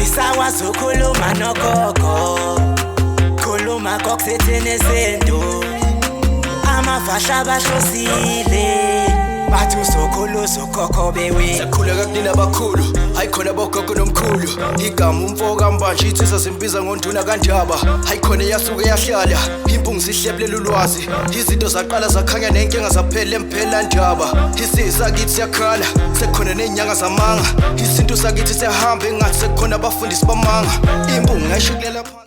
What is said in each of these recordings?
Angisakwazi ukukhuluma nogogo, khuluma kokusethene sento. Amafahla bahlosile, bathi usokhulu usokhokho bewe. Sakhuleka kunina abakhulu, hayi khona bogogo nomkhulu. Igama umfo kaMbanje insizwa zimbiza ngonduna kaNdaba. Hayi khona yasuke yahlala, impungu zihlebulela ulwazi. Izinto zaqala zakhanya nenkinga zaphela emphela ndaba. Isizwe sakithi siyakhala, sekukhona nezinyanga zamanga. Isintu sakithi siyahamba engathi sekukhona abafundisi bamanga. Impungu ngayishikulela phansi.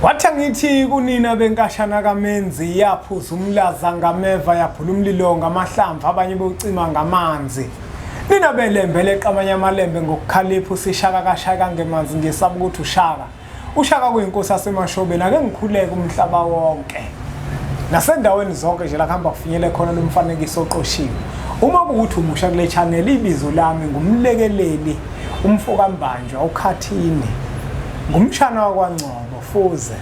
Wathi angithi kunina benkashana kaMenzi yaphuza umlaza ngameva yaphula umlilo ngamahlamvu abanye bewucima ngamanzi. Nina belembe leqamanye amalembe ngokukhalipha usishaka kashaka ngemanzi ngisaba ukuthi ushaka. Ushaka kuyinkosi yasemashobeni ake ngikhuleke umhlaba wonke. Nasendaweni zonke nje la kuhamba kufinyele khona lo mfanekiso oqoshiwe. Uma kuwukuthi umusha kule channel ibizo lami ngumlekeleli umfo kaMbanjwa uKhathini. Ngumshana wakwaNgcobo Fuze.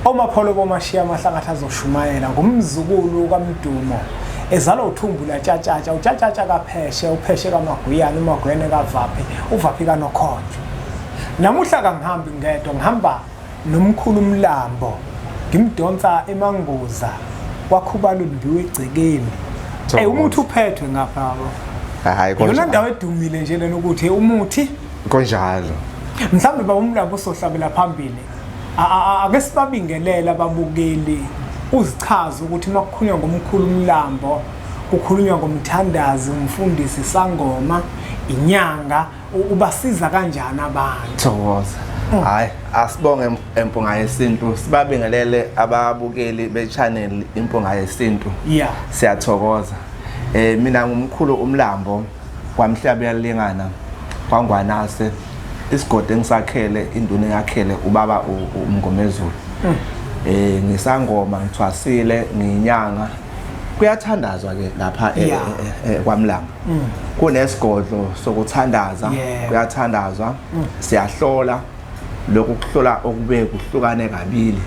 Omapholo bomashiya amahlangathi azoshumayela ngumzukulu kaMdumo. Ezalwa uThumbu laTshatshatsha, uTshatshatsha kaPheshe, uPheshe kaMaguyane, uMaguyane kaVaphi, uVaphi kaNokhonjwa. Namuhla kangihambi ngedwa, ngihamba nomkhulu Mlambo. Ngimdonsa eManguza kwaKhubalo limbiwe egcekeni. Eh umuthi uphethwe ngapha yabo. Hayi Yona ndawo edumile nje lena ukuthi umuthi kunjalo. Mhlawumbe baba uMlambo usohlabela phambili. Ake sibabingelele ababukeli uzichaze ukuthi uma kukhulunywa ngomkhulu Mlambo kukhulunywa ngomthandazi, umfundisi, sangoma, inyanga, ubasiza kanjani abantu? Thokoza. Hayi asibonge Empunga Yesintu, sibabingelele ababukeli be-channel Impunga Yesintu. Siyathokoza. Mina ngumkhulu uMlambo kwaMhlabuyalingana kwaNgwanase, isigodi engisakhele induna eyakhele ubaba uMngomezulu. Ngisangoma ngithwasile ngiyinyanga. Kuyathandazwa ke lapha kwaMlambo. Kunesigodlo sokuthandaza, kuyathandazwa, siyahlola. Lokhu kuhlola okube kuhlukane kabili,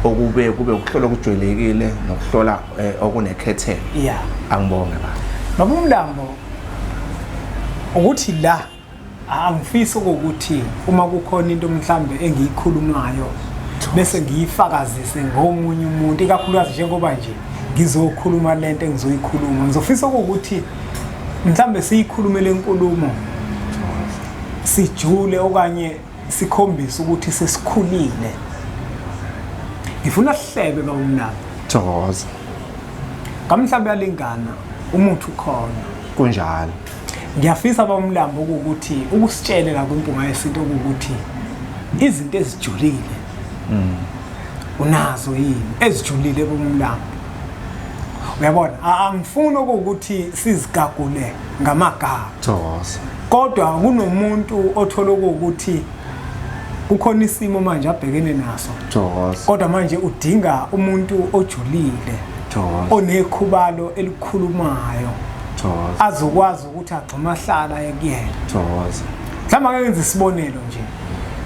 okube kube ukuhlola okujwayelekile nokuhlola okunekhethelo. Angibonge baba. Baba uMlambo, ukuthi la angifisi ukuthi uma kukhona into mhlambe engiyikhulumayo bese ngiyifakazise ngomunye umuntu, ikakhulukazi njengoba nje ngizokhuluma lento engizoyikhuluma, ngizofisa ukuthi mhlambe siyikhulume lenkulumo sijule okanye sikhombise ukuthi sesikhulile. Ngifuna sihlebe baba uMlambo. Thokoza. Ngamhlaba yalingana umuthi ukhona. Kunjalo. Ngiyafisa baba uMlambo ukuthi ukusitshele la kwiMpunga Yesintu ukuthi izinto ezijulile unazo yini ezijulile baba uMlambo. Uyabona, angifuni ukuthi sizigagule ngamagama. Thokoza. Kodwa kunomuntu othola ukuthi kukhona isimo manje abhekene naso. Thokoza. Kodwa manje udinga umuntu ojulile. Thokoza. Onekhubalo elikhulumayo. Thokoza. Azokwazi ukuthi agxuma hlala ekuyena. Thokoza. Mhlawumbe ake ngenze isibonelo nje.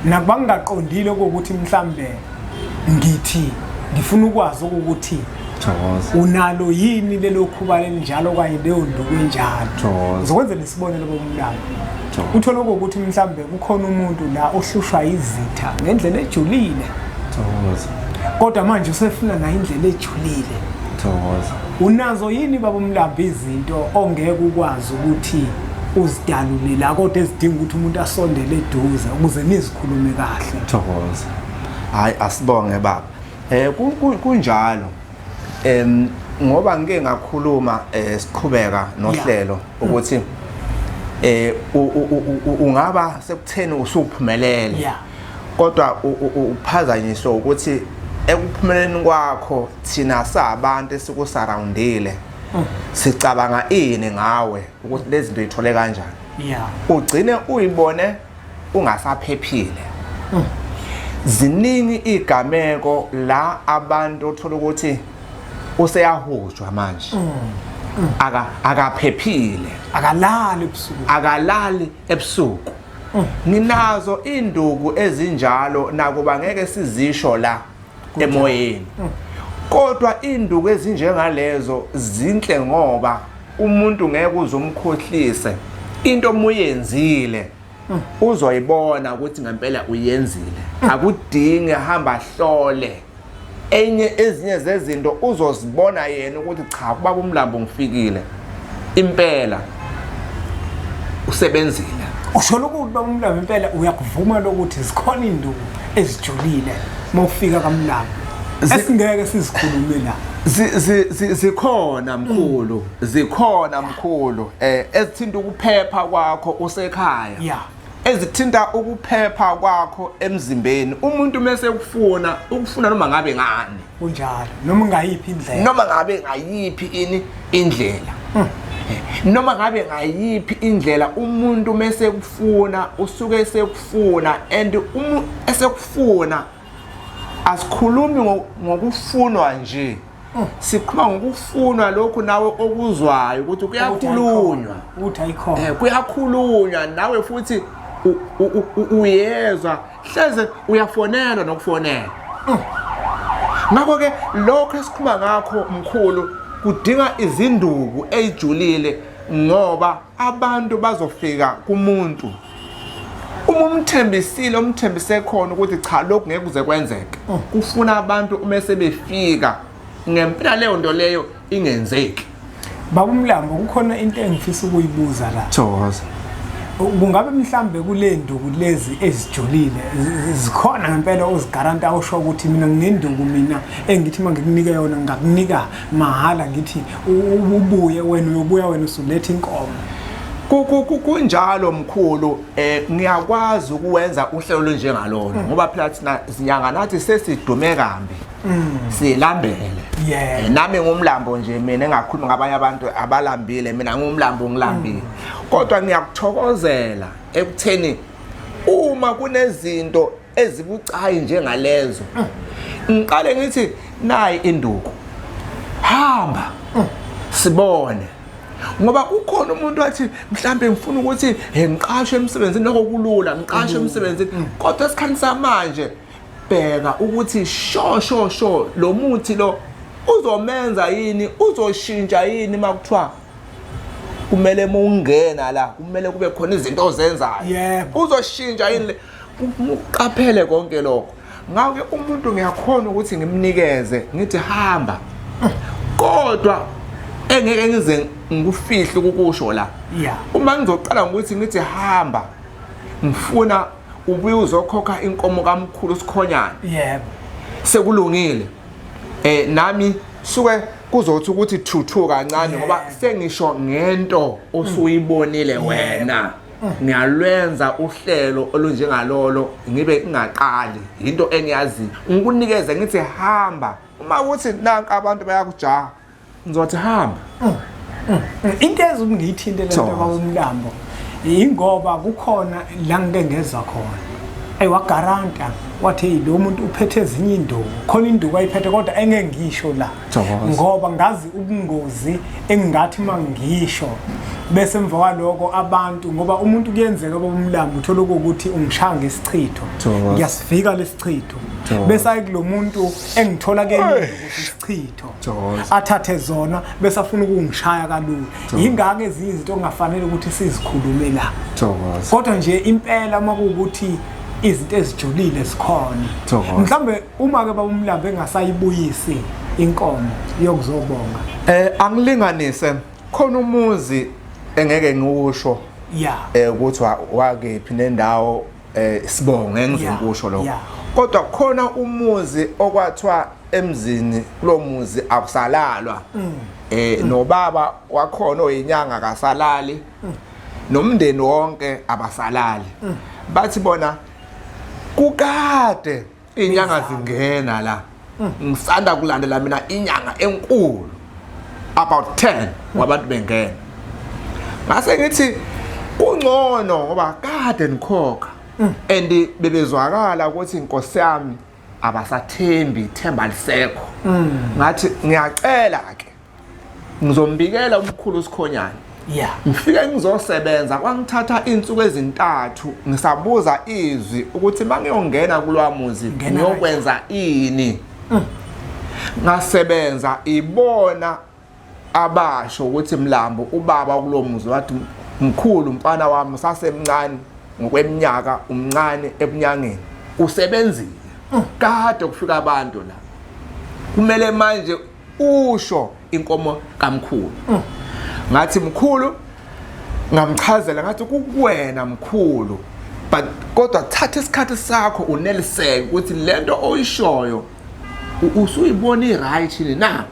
Nakuba ngingaqondile ukuthi mhlambe ngithi ngifuna ukwazi ukuthi Thokoza. unalo yini lelo khuba elinjalo okanye leyo nduku enjalo. Thokoza. Ngizokwenzela isibonelo bomlando. Thokoza. Uthole ukuthi mhlambe kukhona umuntu la ohlushwa izitha ngendlela ejulile. Thokoza. Kodwa manje usefuna nayo indlela ejulile. Thokoza. Unazo yini baba uMlambo izinto ongeke ukwazi ukuthi uzidalule la kodwa ezidinga ukuthi umuntu asondele eduze ukuze nizikhulume kahle? Thokoza. Hayi asibonge baba. Kunjalo. Ngoba ngike ngakhuluma siqhubeka nohlelo ukuthi ungaba sekutheni usuphumelele. Kodwa uphazanyiswa ukuthi ekuphumeleleni kwakho thina sabantu esikusurroundile sicabanga ini ngawe ukuthi lezi zinto uyithole kanjani. Ugcine uyibone ungasaphephile. Ziningi igameko la abantu othola ukuthi useyahujwa manje. Akaphephile. Akalali ebusuku. Akalali ebusuku. Nginazo induku ezinjalo nakuba ngeke sizisho la emoyeni. Kodwa induku ezinjengalezo zinhle ngoba umuntu ngeke uzumkhohlise Into omuyenzile uzoyibona ukuthi ngempela uyenzile. Akudingi hamba hlole. Enye ezinye zezinto uzozibona yena ukuthi cha, kubaba uMlambo ngifikile. Impela usebenzile. Usho ukuthi baba uMlambo impela uyakuvuma lokuthi zikhona induku ezijulile mawufika kaMlambo esingeke sizikhulume la? Zikhona mkhulu, zikhona mkhulu, ezithinta ukuphepha kwakho usekhaya, ezithinta ukuphepha kwakho emzimbeni. Umuntu mase ukufuna ukufuna noma ngabe ngani, Kunjalo, noma ngayiphi indlela, noma ngabe ngayiphi ini indlela, noma ngabe ngayiphi indlela, umuntu mase kufuna usuke sekufuna, and umu esekufuna asikhulumi ngokufunwa nje, sikhuluma ngokufunwa lokhu nawe okuzwayo ukuthi kuyakhulunywa, ukuthi ayikhona. Kuyakhulunywa nawe futhi uyezwa, hleze uyafonelwa nokufonela. Ngakho ke lokho esikhuluma ngakho mkhulu kudinga izinduku ezijulile, ngoba abantu bazofika kumuntu uma umthembisile, umthembise khona ukuthi cha, lokhu ngeke kuze kwenzeke. Kufuna abantu uma sebefika ngempela leyo nto leyo ingenzeki. Baba uMlambo, kukhona into engifisa ukuyibuza la. Thokoza. Kungabe mhlambe kule nduku lezi ezijulile zikhona ngempela ozigaranta, usho ukuthi mina nginenduku mina engithi uma ngikunike yona ngingakunika mahhala, ngithi ubuye wena, uyobuya wena usuletha inkomo? Kunjalo mkhulu, ngiyakwazi ukuwenza uhlelo olunjengalona, ngoba phela thina zinyanga nathi sesidume kambi, silambele. Nami ngumlambo nje mina, engakhuluma ngabanye abantu abalambile, mina ngumlambo ngilambile. Kodwa ngiyakuthokozela ekutheni uma kunezinto ezibucayi njengalezo, ngiqale ngithi nayi induku, hamba sibone, ngoba kukhona umuntu wathi mhlambe ngifuna ukuthi ngiqashwe emsebenzini, lokho kulula, ngiqashwe emsebenzini, kodwa esikhathini samanje bheka ukuthi sho sho sho lo muthi lo uzomenza yini, uzoshintsha yini makuthiwa kumele mungena la kumele kube khona izinto ozenzayo, uzoshintsha yini le? Uqaphele konke lokho. Ngakho umuntu ngiyakhona ukuthi ngimnikeze ngithi hamba, kodwa engeke ngize ngikufihle ukukusho la. Uma ngizoqala ngokuthi ngithi hamba, ngifuna ubuye uzokhokha inkomo kamkhulu sikhonyana, sekulungile, nami suke kuzothi ukuthi thuthu kancane, ngoba sengisho ngento osuyibonile wena. Ngiyalwenza uhlelo olunjengalolo ngibe ngingaqali into engiyaziyo, ngikunikeze ngithi hamba. Uma kuthi nanka abantu bayakujaha, ngizothi hamba. Into ezungiyithinte lento baba uMlambo, ingoba kukhona la ngike ngezwa khona wagaranta wathi hey, lo muntu uphethe ezinye induku, khona induku ayiphethe kodwa engeke ngisho la, ngoba ngazi ubungozi engingathi mangisho bese emva kwaloko abantu, ngoba umuntu kuyenzeka baba uMlambo uthola ukuthi ungishaya ngesichitho, ngiyasifika lesichitho, bese ayi kulo muntu engithola ke isichitho, athathe zona bese afuna ukungishaya kalula. Yingako ezinye izinto okungafanele ukuthi sizikhulume la, kodwa nje impela uma kuwukuthi izinto ezijulile zikhona. Mhlambe uma ke baba uMlambo engasayibuyisi inkomo yokuzobonga? Angilinganise, khona umuzi engeke ngiwusho ukuthi wakephi nendawo, sibonge engizokusho lokho, kodwa khona umuzi okwathiwa emzini kulo muzi akusalalwa, nobaba wakhona oyinyanga akasalali, nomndeni wonke abasalali. Bathi bona kukade inyanga zingena la, ngisanda kulandela mina inyanga enkulu about 10 wabantu bengena. Ngase ngithi kungcono ngoba kade nikhokha, and bebezwakala ukuthi inkosi yami abasathembi, ithemba lisekho. Ngathi ngiyacela ke ngizombikela umkhulu sikhonyana, ngifike ngizosebenza. Kwangithatha insuku ezintathu ngisabuza izwi ukuthi mangiyongena kulwamuzi ngiyokwenza ini. Ngasebenza, ibona abasho ukuthi Mlambo, ubaba kulo muzi wathi Mkhulu mfana wami usasemncane ngokweminyaka, umncane ebunyangeni, usebenzile kade kufika abantu la, kumele manje usho inkomo kamkhulu. Ngathi mkhulu, ngamchazela ngathi kukuwena mkhulu, but kodwa thatha isikhathi sakho uneliseke ukuthi lento oyishoyo usuyibona i-right na.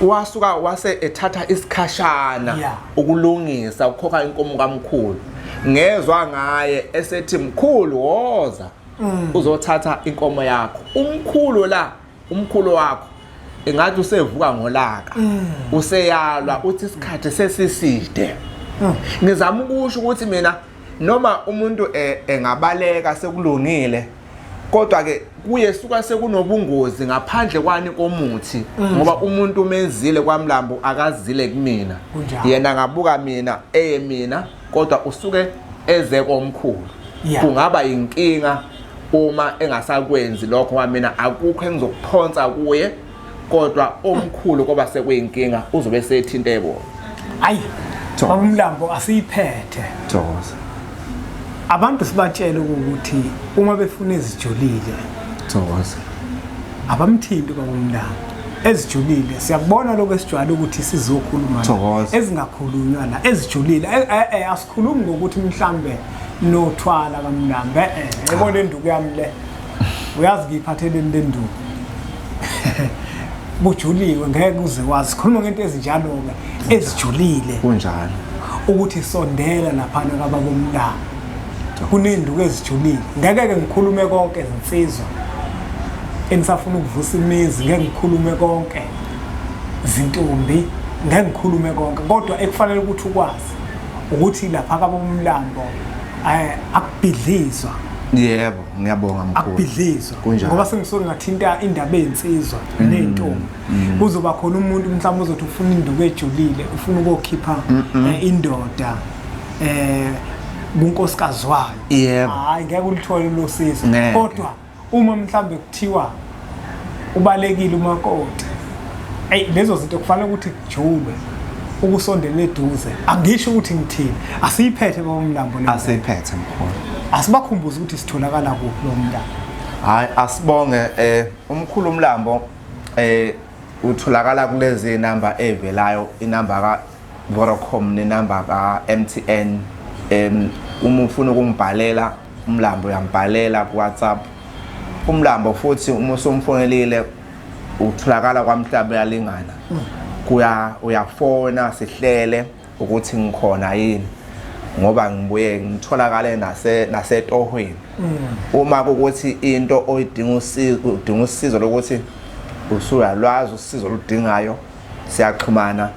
Wasuka wase ethatha isikhashana ukulungisa ukukhokha inkomo kamkhulu. Ngezwa ngaye esethi mkhulu woza uzothatha inkomo yakho. Umkhulu la, umkhulu wakho engathi usevuka ngolaka, useyalwa, uthi isikhathi sesiside. Ngizama ukusho ukuthi mina noma umuntu engabaleka sekulungile, kodwa ke kuye suka sekunobungozi ngaphandle kwani komuthi, ngoba umuntu umenzile kwaMlambo akazile kumina, yena ngabuka mina eye mina, kodwa usuke eze komkhulu. Kungaba inkinga uma engasakwenzi lokho, ngoba mina akukho engizokuphonsa kuye, kodwa omkhulu koba sekuyinkinga uzobe sethinte bona. Hayi uMlambo asiyiphethe. Thokoza. Abantu sibatshele ukuthi uma befuna ezijulile, Thokoza, abamthinti kwaMlambo ezijulile. Siyakubona lokho esijwayele ukuthi sizokhuluma ezingakhulunywa la ezijulile. Asikhulumi ngokuthi mhlambe nothwala kaMlambo, yebo le nduku yami le uyazi ngiyiphatheleni le nduku, bujuliwe ngeke uze wazi. Sikhuluma ngento ezinjalo-ke ezijulile. Kunjalo. Ukuthi sondela laphana kababomlambo, kuney'nduku ezijulile. Ngeke-ke ngikhulume konke zinsizwa enisafuna ukuvusa imizi, ngeke ngikhulume konke zintombi, ngeke ngikhulume konke, kodwa ekufanele ukuthi ukwazi ukuthi lapha kababomlambo akubhidlizwa. Yebo, ngiyabonga mkhulu. Akubhidlizwa. Ngoba sengisuke ngathinta indaba eyinsizwa ney'ntombi. Kuzoba khona umuntu mhlawumbe uzothi ufuna induku ejulile, ufuna ukukhipha indoda kunkosikazi wayo. Yebo. Hayi ngeke ulithole lo sizo. Kodwa uma mhlawumbe kuthiwa ubalekile umakoti, ey lezo zinto kufanele ukuthi kujulwe ukusondela eduze. Angisho ukuthi ngithini, asiyiphethe bomlambo le. Asiyiphethe mkhulu. Asibakhumbuze ukuthi sitholakala kuphi lo mlambo. Hayi asibonge umkhulu uMlambo utholakala kulezi number evelayo, inamba ka Vodacom nenamba ka MTN. Uma ufuna ukungibhalela uMlambo uyambhalela ku WhatsApp. UMlambo futhi uma usumfonelile utholakala kwaMhlaba uyalingana. Kuya uyafona sihlele ukuthi ngikhona yini, ngoba ngibuye ngitholakale nasetohweni. Uma kukuthi into oyidinga usizo, udinga usizo lokuthi usuyalwazi usizo oludingayo, siyaxhumana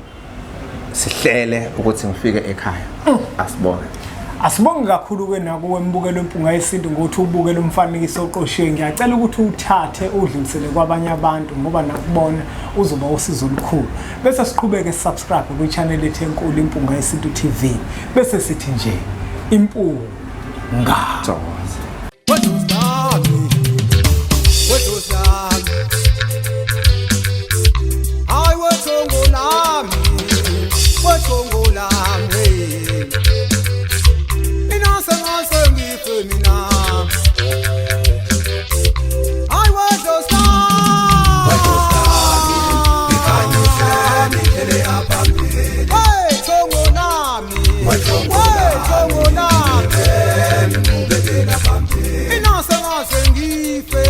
sihlele ukuthi ngifike ekhaya. Asibonge. Asibonge kakhulu ke nakuwe mbukelo Mpunga Yesintu ngokuthi ubukele umfanekiso oqoshiwe. Ngiyacela ukuthi uthathe udlulisele kwabanye abantu, ngoba nakubona uzoba usizo olukhulu. Bese siqhubeke subscribe kwi-channel ethu enkulu Impunga Yesintu TV. Bese sithi nje impunga. Thokoza. Inase ngase ngife.